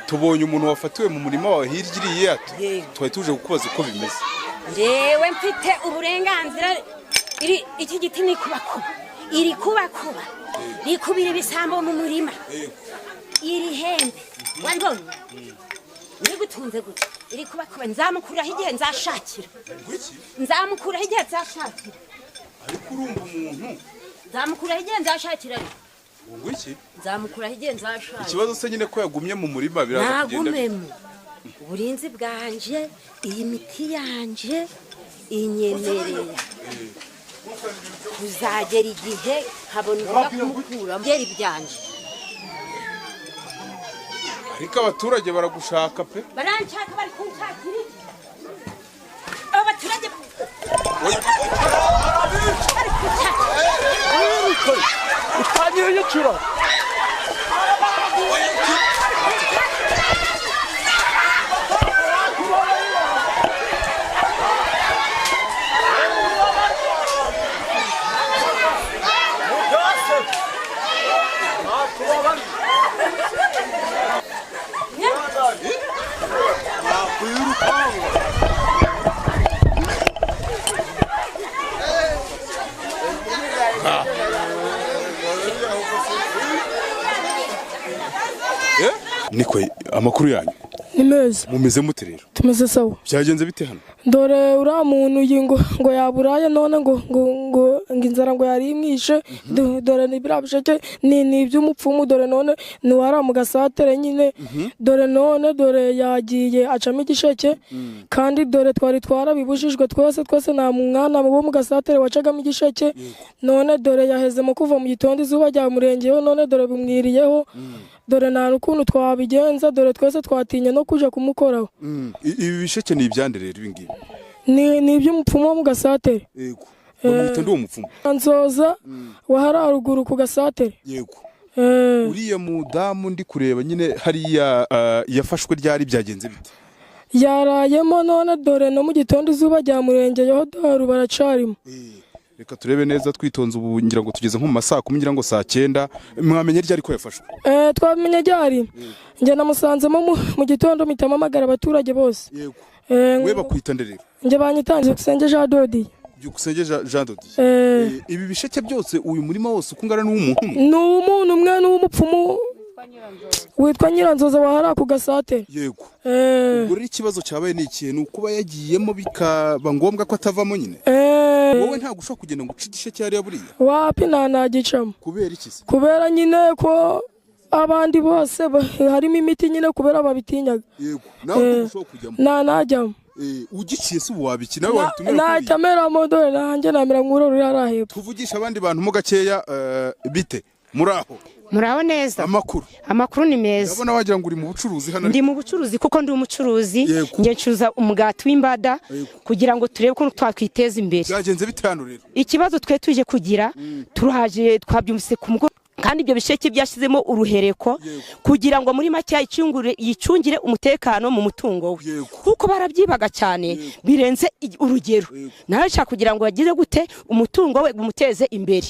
Tubonye umuntu wafatiwe mu murima wawe hirya iriya. Yego. Twari tuje kukubaza uko bimeze. Njyewe mfite uburenganzira. Iri iki giti ni kubakuba, iri kubakuba rikubira ibisambo mu murima. Iri hembe waribonye nigutunze gutya, iri kubakuba. Nzamukuraho igihe nzashakira, nzamukuraho igihe nzashakira. Ariko urumva umuntu Nzamukuraho igihe nzashakira. Ngo iki? Nzamukuraho igihe nzashakira. Ikibazo se nyine ko yagumye mu murima, biraza kugenda bite? Nagumemo. Uburinzi bwanje, iyi miti yanje inyemerera kuzagera igihe nkabona uvuga kumukuramo byera ibyanje. Ariko abaturage baragushaka pe. Baranshaka, bari kunshakira iki? Abo baturage bari kunshakira. Utangiye yicura. Niko, amakuru yanyu? Ni meza. Mumeze mute rero? Tumeze sawa. Byagenze bite hano? Dore uriya muntu iyi ngo yaburaye, none ngo inzara ngo yari imwishe. Dore ni biriya bisheke ni iby'umupfumu. Dore none ntiwari mu gasatere nyine. Dore none, dore yagiye acamo igisheke, kandi dore twari twarabibujijwe twese twese, nta mwana wo mu gasatere wacagamo igisheke. None dore yahezemo kuva mu gitondo, izuba ryamurengeyeho, none dore bumwiriyeho. Dore nta n'ukuntu twabigenza, dore twese twatinya no kuja kumukoraho. Ibi bisheke ni ibyande rero ibi ngibi? Ni iby'umupfumu wo mu gasatere. Yego, bamwita ndi uwo mupfumu? Nzoza wahari haruguru ku gasatere. Yego. Eh. Uriya mudamu ndi kureba nyine hariya, yafashwe ryari? Byagenze bite? Yarayemo, none dore no mu gitondo izuba ryamurengeyeho, dore baracarimo. Reka turebe neza twitonze. Ubu ngira ngo tugeze nko mu ma 10:00, ngira ngo saa 9. Mwamenye ryari ko yafashwe? Eh, twamenye ryari? Njye namusanzemo mu gitondo, mpita mpamagara abaturage bose. Yego. Eh. We bakwita nde rero? Njye banyitanze Byukusenge Jean Dodiye. Byukusenge Jean Dodiye. Eh. Ibi bisheke byose, uyu murima wose uko ungana, n'uw'umuntu umwe? Ni uw'umuntu umwe, ni uw'umupfumu witwa Nyiranzoza wahari ku gasatere. Yego. Eh. Ubwo rero ikibazo cyabaye ni ikihe? Ni ukuba yagiyemo bikaba ngombwa ko atavamo nyine? Eh. Wowe ntabwo ushobora kugenda ngo uce igisheke hariya buriya? Wapi, nta nagicamo. Kubera iki se? Kubera nyine ko abandi bose harimo imiti nyine, kubera babitinyaga. Yego, nawe Eh. ntabwo ushobora kujyamo? Nta najyamo. Ugiciye se ubu wabiki nawe, wahita umera kuriya? Nahita meramo, dore nanjye namera nk'uro ruri hariya hepfo. Tuvugisha abandi bantu mo gakeya. Bite muri aho? Muraho neza. Amakuru? Amakuru ni meza. Ndabona wagira ngo uri mu bucuruzi hano. Ndi mu bucuruzi kuko ndi umucuruzi. Yego. Njye ncuruza umugati w'imbada kugira ngo turebe ukuntu twakwiteza imbere. Byagenze bite hano rero? Ikibazo twe tuje kugira, turaje twabyumvise ku mugoroba, kandi ibyo bisheke byashyizemo uruhereko kugira ngo muri make yicungire umutekano mu mutungo we, kuko barabyibaga cyane birenze urugero. Nawe ashaka kugira ngo bagire gute umutungo we, umuteze imbere.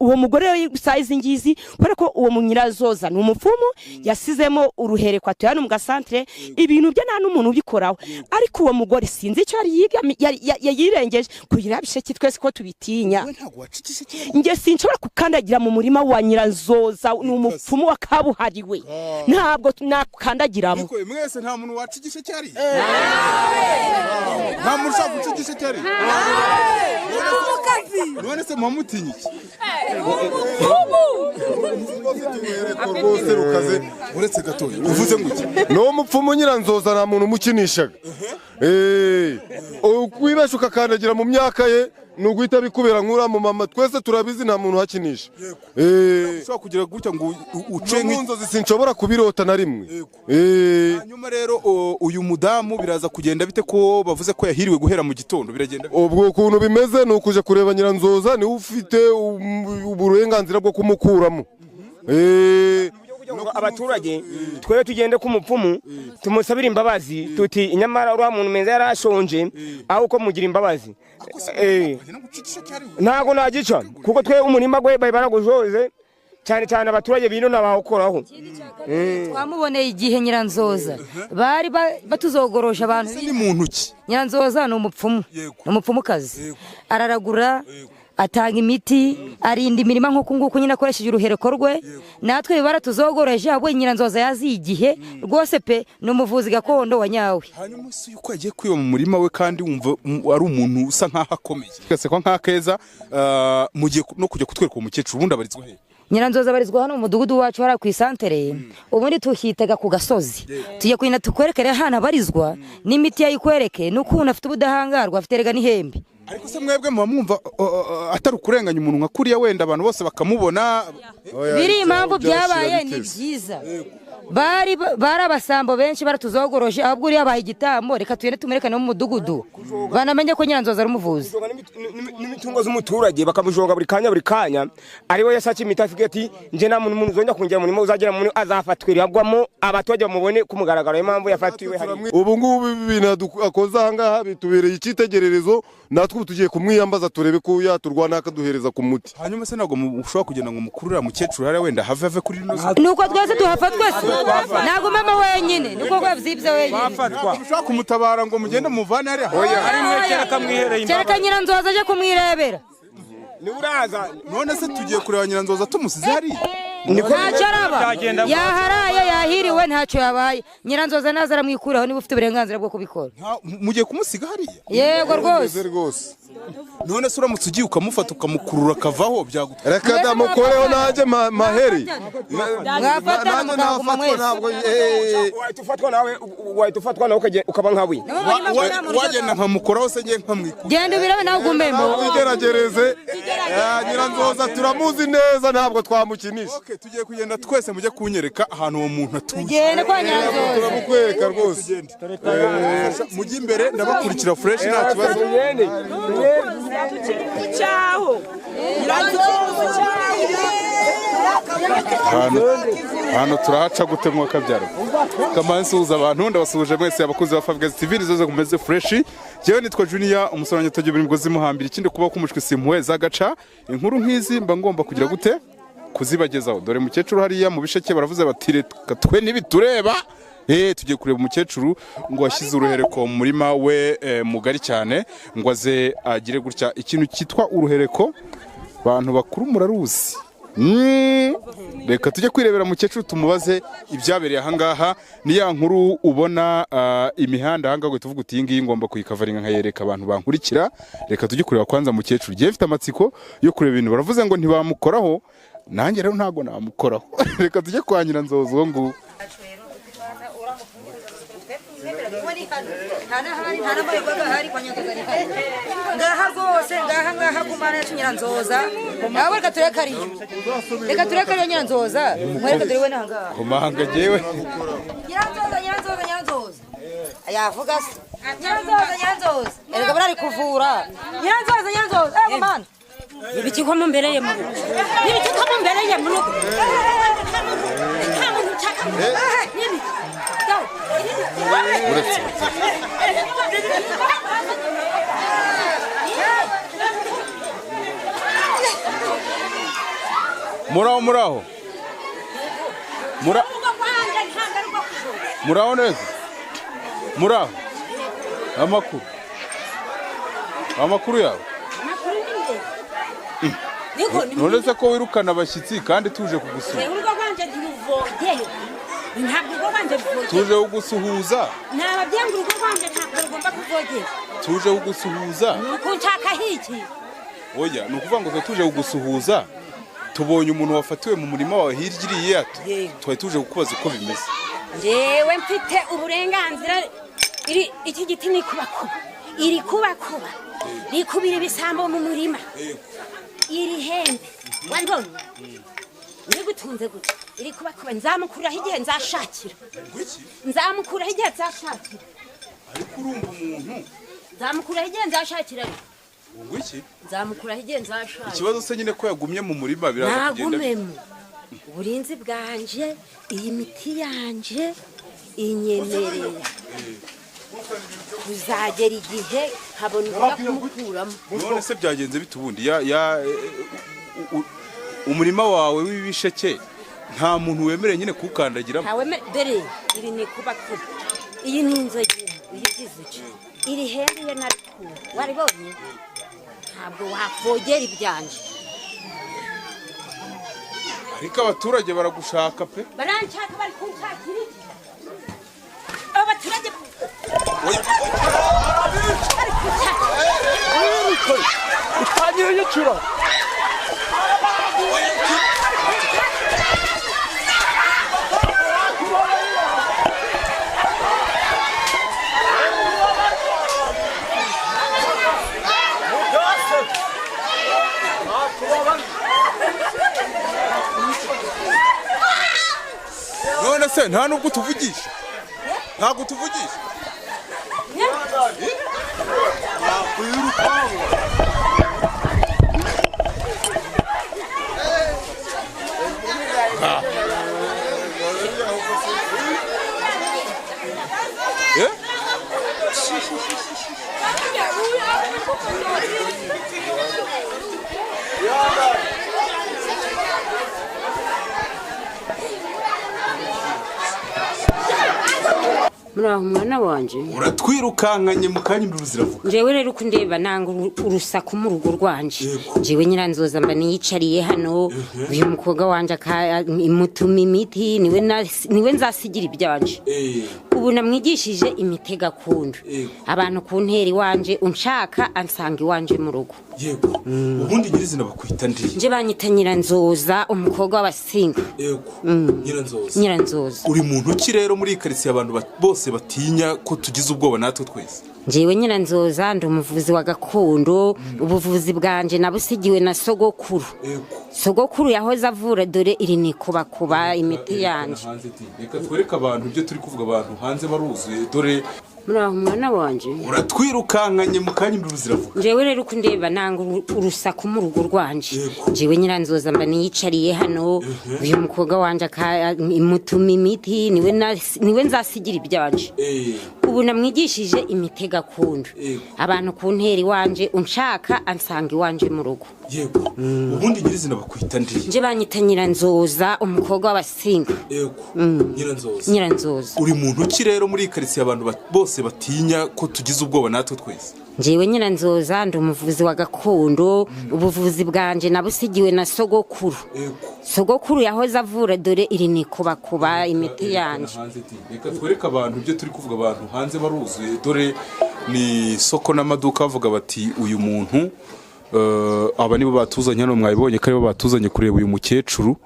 Uwo mugore we saa izi ngizi, kubera ko uwo munyirazoza ni umupfumu, yasizemo uruhereko, atuye hano mu gasantere, ibintu bye nta n'umuntu ubikoraho. Ariko uwo mugore sinzi icyo yari yirengeje kugira bisheke, twese ko tubitinya. Wowe ntabwo waca igisheke? Njye sinshobora gukandagira mu murima wa Nyiranzoza, ni umupfumu wa kabuhariwe, ntabwo nakandagiramo. Ariko mwese nta muntu waca igisheke hariya? Nta muntu ushaka guca igisheke hariya? None se muba mutinya iki? Rwose rukaze. Uretse gatoya, uvuze ngo iki? Ni umupfumu Nyiranzoza, nta muntu umukinishaga. Wibesha ukakandagira mu myaka ye, ni uguhita bikubera nk'uriya mu mama. Twese turabizi, nta muntu uhakinisha. Ushobora kugira gutya ngo uce No mu nk'iki? nzozi sinshobora kubirota na rimwe. Hanyuma rero uyu mudamu biraza kugenda bite, ko bavuze ko yahiriwe guhera mu gitondo? Biragenda bite? Ubwo ukuntu bimeze ni ukuja kureba Nyiranzoza, niwe ufite uburenganzira bwo kumukuramo. Ngo abaturage twebwe tugende ku mupfumu tumusabire imbabazi, tuti nyamara uriya muntu meza yari ashonje, aho uko mugira imbabazi. Bagenda guca igisheke hariya? Ntabwo nagica, kuko twe umurima gwe bari baragujoze. Cyane cyane abaturage bino nabawukoraho. Twamuboneye igihe Nyiranzoza bari batuzogorosha abantu. Ni muntu ki? Nyiranzoza ni umupfumu, ni umupfumukazi, araragura, atanga imiti, arinda imirima nk'uku nguku nyine akoresheje uruhereko rwe. Natwe baratuzogoroje, ahubwo Nyiranzoza yaziye igihe rwose pe, ni umuvuzi gakondo wa nyawe. Hanyuma se yuko yagiye kwiba mu murima we kandi wumva ari umuntu usa nkaho akomeye, gasekwa nk'akeza, mugiye no kujya kutwereka uwo mukecuru ubundi abarizwa he? Nyiranzoza abarizwa hano mu mudugudu wacu hariya ku isantere, ubundi tuhitaga ku gasozi. Tujya kugenda tukwerekere ahantu abarizwa n'imiti yayikwereke n'ukuntu afite ubudahangarwa, afite erega n'ihembe. Ariko se mwebwe muba mwumva atari ukurenganya umuntu nka kuriya, wenda abantu bose bakamubona? Biri impamvu byabaye ni byiza, bari abasambo benshi baratuzogoroje, ahubwo uriya abaye igitambo. Reka tugende tumwerekane mu mudugudu banamenye ko Nyiranzoza ari umuvuzi. N'imitungo z'umuturage bakamujonga buri kanya buri kanya, ariwe yasaki imiti avuga ati nje nta muntu uzongera kunjya mu murima, uzagera mu azafatwa agwamo, abaturage bamubone ku mugaragaro impamvu yafatiwe hari. Ubu ngubu ibintu akoze aha ngaha bitubereye icyitegererezo, natwe tugiye kumwiyambaza turebe ko yaturwana akaduhereza ku muti. Hanyuma se ntabwo mushobora kugenda ngo mukurura mukecuru hariya wenda have ave kuri rino? Nuko twese tuhava twese, ntabwo mama wenyine, nuko rwabyibye wenyine. Ushobora kumutabara ngo mugende muvane hariya? Kereka Nyiranzoza aje kumwirebera. None se tugiye kureba Nyiranzoza tumusize hariya? Ntacyo araba, yaharaye yahiriwe, ntacyo yabaye. Nyiranzoza naza aramwikuraho niba ufite uburenganzira bwo kubikora. Mugiye kumusiga hariya? Yego rwose. None se uramutse ugiye ukamufata ukamukurura akavaho byagutwara? Reka ndamukoreho nanjye maheri. Mwafatana mukaguma mwese. Wahita ufatwa nawe ukaba nkawe. Wagenda nkamukoraho se ngiye nkamwikura? Genda ubirabe nawe ugumemo. Twigeragereze. Nyiranzoza turamuzi neza ntabwo twamukinisha. Tugiye kugenda twese mujye kunyereka ahantu uwo muntu atuye. Tugende kwa Nyiranzoza. Turamukwereka rwose. Mujye imbere ndabakurikira fresh nta kibazo. Hano turahaca gute mwaka byaro. Kamansuza abantu ndabasuhuje mwese abakunzi ba Favugaz TV nizoze kumeze fresh. Jewe nitwa Junior umusoranya utagira imigozi muhambira, ikindi kuba kumushwe simpuwe zagaca inkuru nkizi mba ngomba kugira gute kuzibagezaho. Dore mukecuru hariya mu bisheke baravuze bati reka twe nibitureba. Tugiye kureba umukecuru ngo washyize uruhereko mu murima we mugari cyane, ngo aze agire gutya ikintu cyitwa uruhereko, bantu bakuru muraruzi. Reka tujye kwirebera mukecuru tumubaze ibyabereye aha ngaha. Ni ya nkuru ubona imihanda aha ngaha tuvuga uti iyi ngiyi ngomba kuyikavaringa nkayereka abantu bankurikira. Reka tujye kureba kwanza mukecuru, giye mfite amatsiko yo kureba ibintu baravuze ngo ntibamukoraho, nanjye rero ntago namukoraho. Reka tujye kwa Nyiranzoza uwo nguwo. Ngaha rwose ngaha ngaha kumana yacu Nyiranzoza, nawe reka tureke ariyo, reka tureke ariyo Nyiranzoza, mwereke turiwe naha ngaha. Komanga jewe. Nyiranzoza Nyiranzoza Nyiranzoza. Ayavuga se. Nyiranzoza Nyiranzoza. Erega barari kuvura. Nyiranzoza Nyiranzoza. Eh komana. Nibiki ko mumbereye mu rugo. Nibiki ko mumbereye mu rugo. Nta muntu nshaka. Nibiki. Uretse. Muraho muraho. Muraho neza. Muraho. Amakuru. Amakuru yawe. None se ko wirukana abashyitsi kandi tuje kugusura? Urugo rwanje ntiruvogeye. Ntabwo urugo rwanje ruvogeye. Tuje kugusuhuza. Nababwiye ngo urugo rwanje ntabwo rugomba kuvogera. Tuje kugusuhuza. Nuko nshaka hiki. Oya, ni ukuvuga ngo tuje kugusuhuza. Tubonye umuntu wafatiwe mu murima wawe hirya iriya, twari tuje kukubaza uko bimeze. Njyewe mfite uburenganzira, iki giti ni kubakuba, iri kubakuba, rikubira ibisambo mu murima, iri hembe waribonye nigutunze gutya, iri kubakuba, nzamukuraho igihe nzashakira, nzamukuraho igihe nzashakira. Ariko urumva umuntu nzamukuraho igihe nzashakira. Ngwiki? Nzamukuraho igihe nzashakira. Ikibazo se nyine ko yagumye mu murima biraza kugenda. Nagumemo. Uburinzi bwanje, iyi miti yanje inyemerera kuzagera igihe nkabona uburyo kumukuramo. None se byagenze bite ubundi? Ya Umurima wawe w'ibisheke nta muntu wemerewe nyine kuwukandagiramo. Ntaweme, dore iri ni kubakuba, iyi ni inzogera uyigize uca iri hembe iyo narikuye waribonye, ntabwo wavogera ibyanje. Ariko abaturage baragushaka pe. Baranshaka, bari kunshakira iki? Abaturage bari kunshakira. Utangiye yicura. None se nta nubwo utuvugisha, ntabwo utuvugisha. Eh? Muraho mwana wanje. Uratwirukankanye mu kanya, induru ziravuga. Njyewe rero uko ndeba nanga urusaku mu rugo rwanje. Njyewe Nyiranzoza mba niyicariye hano, uyu mukobwa wanje imutuma imiti, niwe nzasigira ibyanje. Ubu namwigishije imiti gakondo. Abantu ku ntera iwanje, unshaka ansanga iwanje mu rugo. Yego, ubundi nyirizina bakwita ndi? Nje banyita Nyiranzoza, umukobwa w'Abasinga. Yego, Nyiranzoza. Nyiranzoza. Uri muntu ki rero muri iyi karitsiye abantu bose batinya ko tugize ubwoba natwe twese? Njyewe Nyiranzoza ndi umuvuzi wa gakondo. Ubuvuzi bwanje nabusigiwe na sogokuru. Sogokuru yahoze avura, dore iri ni kubakuba imiti yanje. Hanze di, reka twereke abantu ibyo turi kuvuga, abantu hanze baruzuye dore. Muraho mwana wanje. Uratwirukankanye mu kanya, induru ziravuga. Njyewe rero uko ndeba nanga urusaku mu rugo rwanje. Njyewe Nyiranzoza mba niyicariye hano, uyu mukobwa wanje imutuma imiti, niwe nzasigira ibyanje. Ubu namwigishije imiti gakondo. Abantu ku ntera iwanje, unshaka ansanga iwanje mu rugo. Yego, ubundi nyirizina bakwita ndi? Nje banyita Nyiranzoza, umukobwa w'Abasinga. Yego, Nyiranzoza. Nyiranzoza. Uri muntu ki rero muri iyi karitsiye abantu bose batinya ko tugize ubwoba natwe twese? Njyewe Nyiranzoza ndi umuvuzi wa gakondo. Ubuvuzi bwanje nabusigiwe na sogokuru. Sogokuru yahoze avura, dore iri ni kubakuba imiti yanje. Hanze di, reka twereke abantu ibyo turi kuvuga, abantu hanze baruzuye dore ni isoko n'amaduka, bavuga bati uyu muntu aba nibo batuzanye hano, mwabibonye ko aribo batuzanye kureba uyu mukecuru,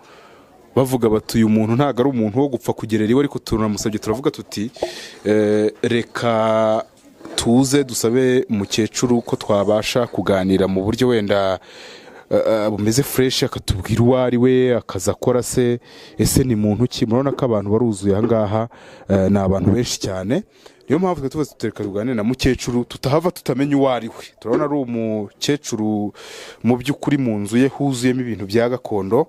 bavuga bati uyu muntu ntabwo ari umuntu wo gupfa kugerera iwe, ariko turamusabye turavuga tuti reka tuze dusabe umukecuru ko twabasha kuganira mu buryo wenda bumeze fresh, akatubwira uwo ari we, akaza akora se, ese ni muntu ki? Murabona ko abantu baruzuye aha ngaha, ni abantu benshi cyane. Niyo mpamvu twe tuba tutereka tuganire na mukecuru tutahava tutamenya uwo ari we. Turabona ari umukecuru mu by'ukuri mu nzu ye huzuyemo ibintu bya gakondo.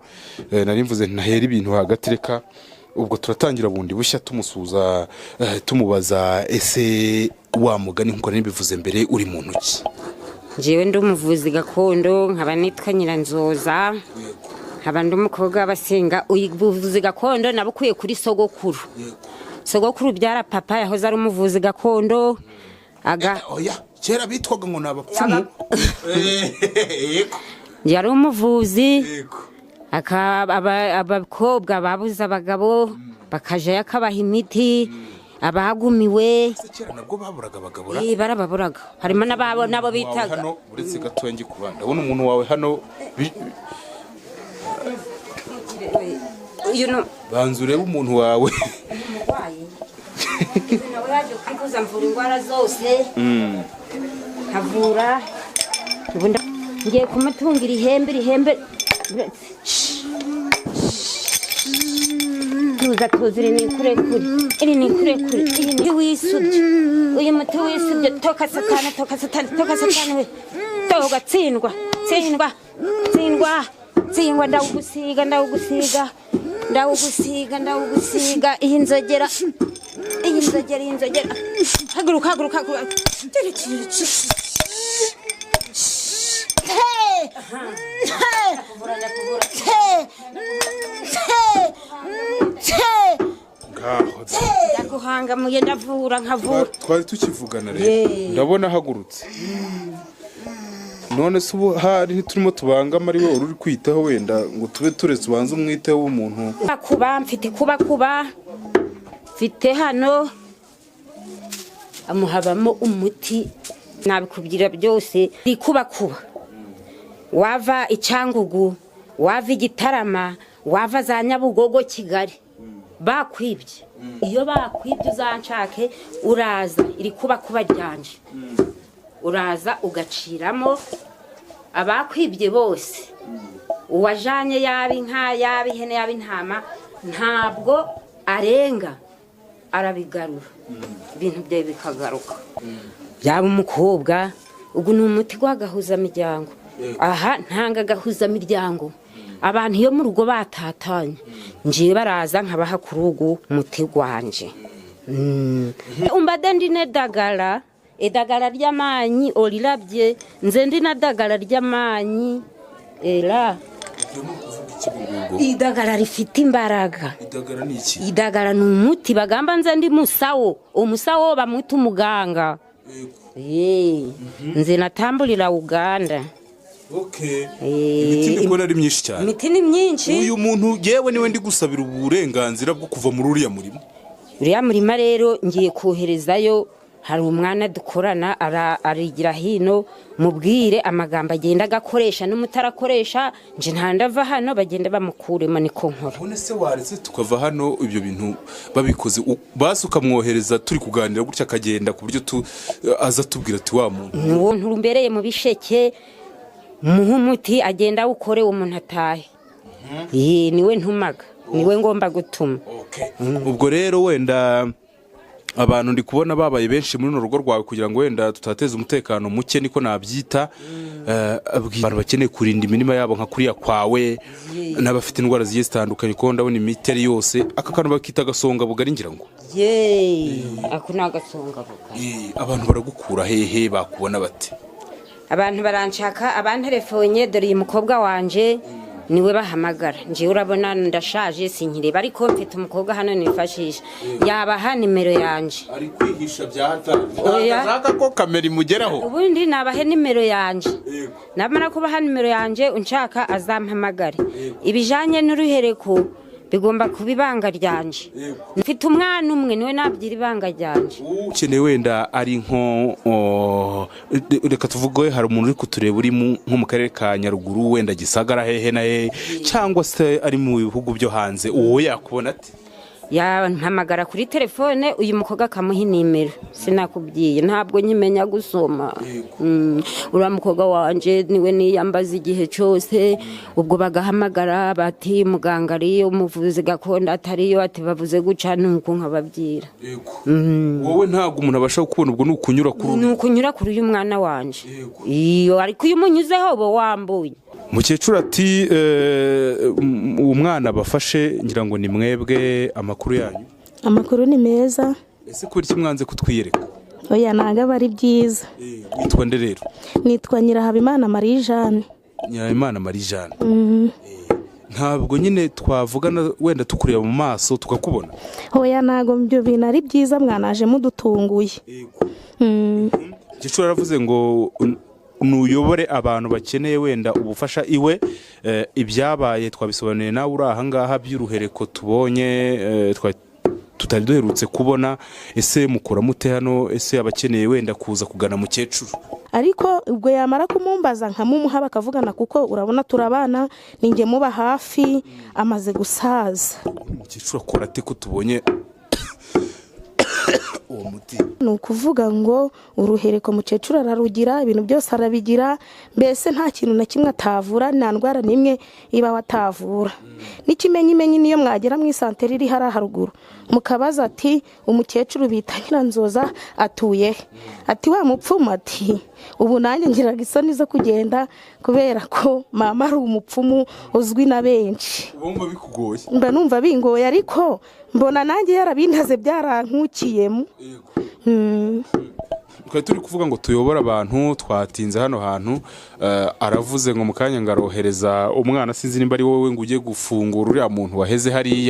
Nari mvuze ntahera ibintu hagati, reka ubwo turatangira bundi bushya tumusuza, tumubaza ese wa mugani nkuko nari mbivuze mbere, uri muntu ki? Njyewe ndi umuvuzi gakondo, nkaba nitwa Nyiranzoza, nkaba ndi umukobwa w'Abasenga. Uyu buvuzi gakondo nabukuye kuri sogokuru. Sogokuru byara papa yahoze ari umuvuzi gakondo aga. Oya, kera bitwaga ngo ni abapfumu. Yego. Yari umuvuzi. Yego. Abakobwa babuze abagabo bakajayo akabaha imiti, abagumiwe. Ese kera nabwo baburaga abagabo ra? Barababuraga, harimo n'ababo nabo Wawe bitaga. Hano uretse gatoya ngi kuba ndabona umuntu wawe hano Uyu ni banza urebe umuntu wawe. Umurwayi. Uyu nawe yaje kwivuza, mvura indwara zose, nkavura. Ubu ngiye kumutungira ihembe, irihembe. Tuza tuza, iri ni kure kure, iri ni kure kure, iri ni wisubye, uyu muti wisubye. Toka satani, toka satani, toka satani we, toka, tsindwa, tsindwa, tsindwa, tsindwa. Ndawugusiga, ndawugusiga, ndawugusiga, ndawugusiga. Iyi nzogera, iyi nzogera, iyi nzogera. Haguruka, haguruka, haguruka. Hey! Hey! Nte. Ngaho. Ndaguhangamuye, ndavura nkavura. Twari tukivugana rero, ndabona ahagurutse. None se ubu hari ntiturimo tubangama, ari we uri kwitaho, wenda ngo tube turetse ubanze umwiteho w'umuntu? Kuba mfite kuba kuba mfite hano amuhabamo umuti, nabikubwira byose. Kuba kuba wava Icyangugu, wava Igitarama, wava za Nyabugogo, Kigali, bakwibye, iyo bakwibye uzanshake, uraza iri kuba kuba ryanje, uraza ugaciramo abakwibye bose. Uwajanye yaba inka, yaba ihene, yaba intama, ntabwo arenga, arabigarura, ibintu byawe bikagaruka. Yaba umukobwa, ubu ni umuti w'agahuzamiryango. Aha ntanga agahuzamiryango. Abantu iyo mu rugo batatanye, ngiye baraza nkabaha kuri ugu muti gwanje. Umbade ndine dagara, edagara ry'amanyi orirabye, nze ndina dagara ry'amanyi era. Idagara rifite imbaraga. Idagara ni iki? Idagara ni umuti bagamba nze ndi musawo. Umusawo bamwita umuganga. Ye, nze natambulira Uganda. Okay, imiti ndi kubona ari myinshi cyane. Imiti ni myinshi. Uyu muntu yewe niwe ndi gusabira uburenganzira bwo kuva muri uriya murimo. Uriya murima rero ngiye koherezayo, hari umwana dukorana, arigira hino, mubwire amagambo agenda agakoresha n'umutarakoresha. Nje ntandava hano, bagenda bamukuremo, niko nkora. None se waretse tukava hano ibyo bintu babikoze, basi ukamwohereza turi kuganira gutya, akagenda ku buryo aza tubwira ati wa muntu. Nuwo nturumbereye mu bisheke, muhe umuti agenda awukore, umuntu atahe. Ye, niwe ntumaga, niwe ngomba gutuma. Ubwo rero wenda abantu ndi kubona babaye benshi muri runo rugo rwawe, kugira ngo wenda tutateza umutekano muke, niko nabyita. Abantu bakeneye kurinda imirima yabo nka kuriya kwawe, n'abafite indwara zigiye zitandukanye, kuko ndabona imiti ari yose. Aka kantu bakita agasonga bugari, ngira ngo. Ye, ako ni agasonga bugari. Abantu baragukura hehe? Bakubona bate? Abantu baranshaka, abanterefonye, dore uyu mukobwa wanje niwe bahamagara. Njewe urabona ndashaje, sinkireba, ariko mfite umukobwa hano nifashisha, yabaha nimero yanje. Ari kwihisha bya hatari. Oya. Ashaka ko kamera imugeraho. Ubundi nabahe nimero yanje, namara kubaha nimero yanje, unshaka azampamagare. Ibijanye n'uruhereko bigomba kuba ibanga ryanje. Mfite umwana umwe, niwe nabyira ibanga ryanje. Ukeneye wenda ari nko reka tuvuge hari umuntu uri kutureba uri nko mu karere ka Nyaruguru, wenda Gisagara, hehe na hehe, cyangwa se ari mu bihugu byo hanze, uwo yakubona ate? Yampamagara kuri telefone, uyu mukobwa akamuha inimero. Sinakubwiye, ntabwo nkimenya gusoma. Uriya mukobwa wanje niwe niyambaza igihe cyose. Ubwo bagahamagara bati muganga ariyo, umuvuzi gakondo atariyo, ati bavuze guca, nuko nkababwira. Wowe ntabwo umuntu abasha kukubona, ubwo ni ukunyura kuri Ni ukunyura kuri uyu mwana wanje iyo, ariko iyo umunyuzeho uba wambuye. Mukecuru ati uwo mwana bafashe, ngira ngo ni mwebwe. Amakuru yanyu? Amakuru ni meza. Ese kubera iki mwanze kutwiyereka? Oya, ntabwo aba ari byiza. Witwa nde rero? Nitwa Nyirahabimana Marie Jeanne. Nyirahabimana Marie Jeanne. Ntabwo nyine twavugana wenda tukureba mu maso tukakubona? Oya, ntabwo ibyo bintu ari byiza, mwanaje mudutunguye. Gicura yaravuze ngo nuyobore abantu bakeneye wenda ubufasha iwe. Ibyabaye twabisobanuye nawe uri ahangaha, by'uruhereko tubonye, tutari duherutse kubona. Ese mukora mute hano? Ese abakeneye wenda kuza kugana mukecuru? Ariko ubwo yamara kumumbaza nkamumuha, bakavugana, kuko urabona turabana, ninjye muba hafi, amaze gusaza. Umukecuru akora ate ko tubonye uwo muti? Ni ukuvuga ngo uruhereko mukecuru ararugira, ibintu byose arabigira, mbese nta kintu na kimwe atavura, nta ndwara n'imwe ibaho atavura. N'ikimenyimenyi, niyo mwagera mu isantere iri hariya haruguru, mukabaza ati umukecuru bita Nyiranzoza atuye he? Ati wa mupfumu. Ati ubu nanjye ngiraga isoni zo kugenda kubera ko mama ari umupfumu uzwi na benshi. Ubumva bikugoye? Mba numva bingoye, ariko mbona nanjye yarabintaze, byarankukiyemo. Twari turi kuvuga ngo tuyobore abantu, twatinze hano hantu. Aravuze ngo mu kanya ngo arohereza umwana, sinzi nimba ari wowe, ngo ujye gufungura uriya muntu waheze hariya.